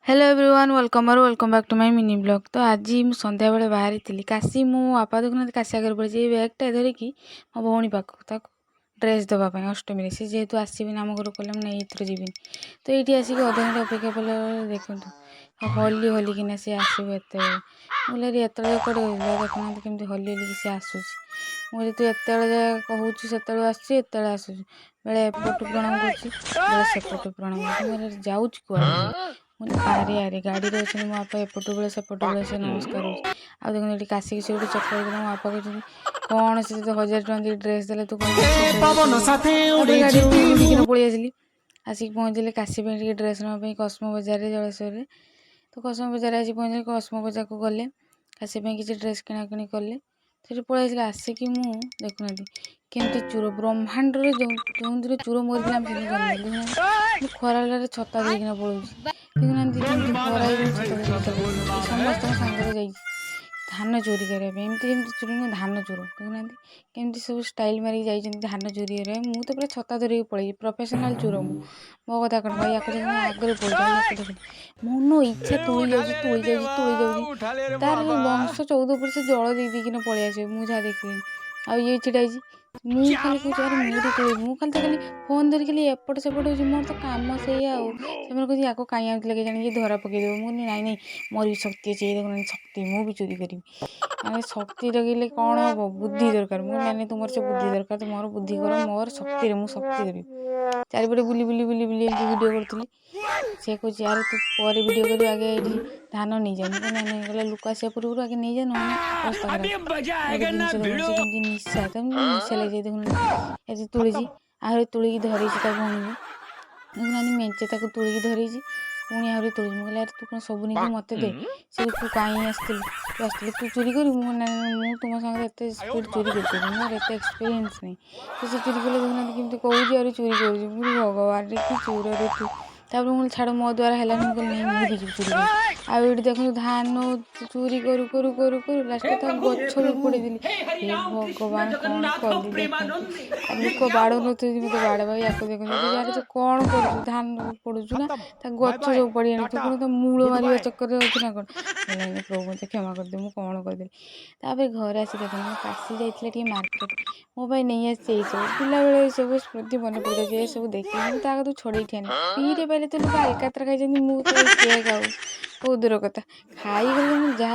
Hello everyone, welcome or welcome back to my mini vlog। ତ ଆଜି ମୁଁ ସନ୍ଧ୍ୟାବେଳେ ବାହାରିଥିଲି କାଶୀ। ମୁଁ ବାପା ଦେଖୁନାହାନ୍ତି, କାଶୀ ଆଗରେ ପଡ଼ିଛି। ଏଇ ବ୍ୟାଗ୍ଟା ଧରିକି ମୋ ଭଉଣୀ ପାଖକୁ, ତାକୁ ଡ୍ରେସ୍ ଦେବା ପାଇଁ ଅଷ୍ଟମୀରେ। ସେ ଯେହେତୁ ଆସିବିନି ଆମ ଘରକୁ, କହିଲେ ମୁଁ ଏଇଥର ଯିବିନି। ତ ଏଇଠି ଆସିକି ଅଧଘଣ୍ଟା ଅପେକ୍ଷା କଲା ବେଳେ ଦେଖନ୍ତୁ, ହଲି ହଲିକିନା ସେ ଆସିବ ଏତେବେଳେ। ମୁଁ କହିଲି, ଏତେବେଳେ କୁଆଡ଼େ ଗଲା? ଦେଖୁନାହାନ୍ତି, କେମିତି ହଲି ହଲିକି ସେ ଆସୁଛି। ମୁଁ କହିଲି, ତୁ ଏତେବେଳେ ଯାଏ କହୁଛୁ, ସେତେବେଳୁ ଆସୁଛି, ଏତେବେଳେ ଆସୁଛୁ। ବେଳେ ଏପଟୁ ପ୍ରଣାମ କରୁଛି, ବେଳେ ସେପଟୁ ପ୍ରଣାମ କରୁଛି। ମୁଁ କହିଲି, ଯାଉଛି କୁଆଡ଼େ? ମୁଁ କହିଲି, ଆରେ ଆରେ, ଗାଡ଼ିରେ ଅଛନ୍ତି ମୋ ବାପା, ଏପଟୁ ବେଳେ ସେପଟୁ ବେଳେ ସେ ନମସ୍କାର ହେଉଛି। ଆଉ ଦେଖନ୍ତୁ, ଏଠି କାଶିକି ସେ ଗୋଟେ ଚକ୍କର ଦେଲା। ମୋ ବାପା କହୁଛନ୍ତି, କ'ଣ ସେ ତତେ 1000 ଟଙ୍କା ଦେଇ ଡ୍ରେସ୍ ଦେଲେ, ତୁ କ'ଣ? ପବନ ସାଥେ ତାପରେ ଉଡି ଗାଡ଼ିରୁ ଯିବି। ଉଡ଼ିକିନା ପଳେଇ ଆସିଲି। ଆସିକି ପହଞ୍ଚିଲେ କାଶୀ ପାଇଁ ଟିକେ ଡ୍ରେସ୍ ନେବା ପାଇଁ କସ୍ମୋ ବଜାରରେ, ଜଳେଶ୍ୱରରେ। ତ କସ୍ମୋ ବଜାରରେ ଆସି ପହଞ୍ଚିଲେ। କସ୍ମୋ ବଜାରକୁ ଗଲେ, କାଶୀ ପାଇଁ କିଛି ଡ୍ରେସ୍ କିଣାକିଣି କଲେ। ସେଠି ପଳେଇ ଆସିଲେ। ଆସିକି ମୁଁ ଦେଖୁନାହାନ୍ତି, କେମିତି ଚୋର ବ୍ରହ୍ମାଣ୍ଡରେ ଯେଉଁ ଯେଉଁଦିନ ଚୋର ମରିଥିଲା, ଆମେ ସେଦିନ ଜନ୍ମ ହେଲୁ। ଦେଖୁନାହାନ୍ତି, ମୁଁ ଖରାରେ ଛତା ଧରିକିନା ପଳଉଛି। ଦେଖୁନାହାନ୍ତି, କେମିତି ଖରା ହେଇଯାଉଛି, ଛତା ଧରିକି ଚାଲୁଛି। ସମସ୍ତଙ୍କ ସାଙ୍ଗରେ ଯାଇଛି ଧାନ ଚୋରି କରିବା ପାଇଁ। ଏମିତି ଯେମିତି ଚୋରି ନୁହେଁ, ଧାନ ଚୋର। ଦେଖୁନାହାନ୍ତି, କେମିତି ସବୁ ଷ୍ଟାଇଲ୍ ମାରିକି ଯାଇଛନ୍ତି ଧାନ ଚୋରି କରିବା ପାଇଁ। ମୁଁ ତ ପୁରା ଛତା ଧରିକି ପଳେଇଛି। ପ୍ରଫେସନାଲ୍ ଚୋର ମୁଁ, ମୋ କଥା କ'ଣ କହିବି? ୟାକୁ ଦେଖନ୍ତୁ, ଆଗରେ ପଳଉଛି। ଆଉ ୟାକୁ ଦେଖନ୍ତୁ, ମନ ଇଚ୍ଛା ତୋଳି ଯାଉଛି, ତୋଳି ଯାଉଛି, ତୋଳି ଯାଉଛି। ତାର ବଂଶ 14 ପୁରୁଷ ଜଳ ଦେଇ ଦେଇକିନା ପଳେଇ ଆସିବେ, ମୁଁ ଯାହା ଦେଖିଲିଣି। ଆଉ ଇଏ ଛିଡ଼ା ହେଇଛି। ମୁଁ ଖାଲି କହୁଛି, ଆରେ ମୁଁ ଟିକେ ତୋଳିବି। ମୁଁ ଖାଲି ତ ଖାଲି ଫୋନ୍ ଧରି ଖାଲି ଏପଟ ସେପଟ ହେଉଛି। ମୋର ତ କାମ ସେଇଆ। ଆଉ ସେମାନେ କହୁଛନ୍ତି, ୟାକୁ କାହିଁ ଆଣିଥିଲେ କେଜାଣି, ଇଏ ଧରା ପକେଇଦେବ। ମୁଁ କହିଲି, ନାଇଁ ନାଇଁ, ମୋର ବି ଶକ୍ତି ଅଛି। ଏଇ ଦେଖୁନାହାନ୍ତି ଶକ୍ତି, ମୁଁ ବି ଚୋରି କରିବି। ମାନେ ଶକ୍ତି ରଖିଲେ କ'ଣ ହବ? ବୁଦ୍ଧି ଦରକାର। ମୁଁ କହିଲି, ନାଇଁ ନାଇଁ, ତୁମର ସେ ବୁଦ୍ଧି ଦରକାର ତ ମୋର ବୁଦ୍ଧି କର। ମୋର ଶକ୍ତିରେ ମୁଁ ଶକ୍ତି ଦେବି। ଚାରିପଟେ ବୁଲି ବୁଲି ବୁଲି ବୁଲି ଏମିତି ଭିଡ଼ିଓ କରୁଥିଲି। ସେ କହୁଛି, ଆରେ ତୁ ପରେ ଭିଡ଼ିଓ କରିବୁ, ଆଗେ ଏଇଠି ଧାନ ନେଇଯା। ମୁଁ କହିଲି, ନାଇଁ ନାଇଁ। କହିଲା, ଲୋକ ଆସିବା ପୂର୍ବରୁ ଆଗେ ନେଇଯା, ନହେଲେ ଅବସ୍ଥା ଖରାପ। ଗୋଟେ ଜିନିଷ ଦେଖନ୍ତୁ, ସେ କେମିତି ନିଶା, ତାକୁ ନିଶା ଲାଗିଯାଇ। ଦେଖୁନାହାନ୍ତି, ଏଠି ତୋଳିଛି, ଆହୁରି ତୋଳିକି ଧରେଇଛି ତା ଭଉଣୀକୁ। ଦେଖୁନାହାନ୍ତି, ମେଞ୍ଚେ ତାକୁ ତୋଳିକି ଧରେଇଛି, ପୁଣି ଆହୁରି ତୋଳିଛି। ମୁଁ କହିଲି, ଆରେ ତୁ କ'ଣ ସବୁ ନେଇକି ମୋତେ ଦେ। ସେ, ତୁ କାହିଁ ଆସିଥିଲୁ? ତୁ ଆସିଥିଲୁ ତୁ ଚୋରି କରିବୁ? ମୁଁ, ନାଇଁ ନାଇଁ, ମୁଁ ତୁମ ସାଙ୍ଗରେ ଏତେ ସ୍ପିଡ଼ ଚୋରି କରିପାରିବିନି, ମୋର ଏତେ ଏକ୍ସପିରିଏନ୍ସ ନାହିଁ। ତ ସେ ଚୋରି କଲେ। ଦେଖୁନାହାନ୍ତି, କେମିତି କହୁଛି, ଆହୁରି ଚୋରି କରୁଛି। ମୁଁ କହିଲି, ଭଗବାନରେ, କି ଚୋରରେ ତୁ! ତାପରେ ମୁଁ କହିଲି, ଛାଡ଼, ମୋ ଦ୍ୱାରା ହେଲାନି। ମୁଁ କହିଲି, ନାଇଁ, ମୁଁ ବି ଯିବି ଚୋରି କରି। ଆଉ ଏଇଠି ଦେଖନ୍ତୁ, ଧାନ ଚୋରି କରୁ କରୁ କରୁ କରୁ ଲାଷ୍ଟରେ ତାକୁ ଗଛ ବି ଉପୁଡ଼େଇଦେଲି। ହେ ଭଗବାନ, କ'ଣ କଲି ଦେଖନ୍ତୁ! ଆଉ ଲୋକ ବାଡ଼ଉ ନଥିବେ, ମୋତେ ବାଡ଼େଇବା। ୟାକୁ ଦେଖନ୍ତୁ, ଆରେ ତୁ କ'ଣ କରୁଛୁ? ଧାନ ଉପୁଡ଼ୁଛୁ ନା ତା ଗଛ ସବୁ ଉପାଡ଼ି ଆଣିଛୁ? ତୁ କ'ଣ ତା ମୂଳ ମାରିବା ଚକ୍କରରେ ଅଛୁ ନା କ'ଣ? ନାଇଁ ନାଇଁ, ପ୍ରଭୁ, ମୋତେ କ୍ଷମା କରିଦେ, ମୁଁ କ'ଣ କରିଦେଲି? ତାପରେ ଘରେ ଆସି ଦେଖନ୍ତୁ, ମୁଁ କାଶୀ ଯାଇଥିଲା ଟିକେ ମାର୍କେଟ, ମୋ ପାଇଁ ନେଇ ଆସିଛି ଏଇସବୁ। ପିଲାବେଳେ ଏସବୁ ସ୍ମୃତି ମନେ ପଡ଼ିଯାଉଛି ଏସବୁ ଦେଖିକି। ମୁଁ ତା କତୁରୁ ଛଡ଼େଇକି ଆଣେ। ଫ୍ରିରେ ପାଇଲେ ତ ଲୋକ ଆଲକାତ୍ରା ଖାଇଛନ୍ତି, ମୁଁ ତ ଏଇ କେକ୍ ଆଉ ବହୁତ ଦୂର କଥା ଖାଇଗଲେ ମୁଁ ଯାହା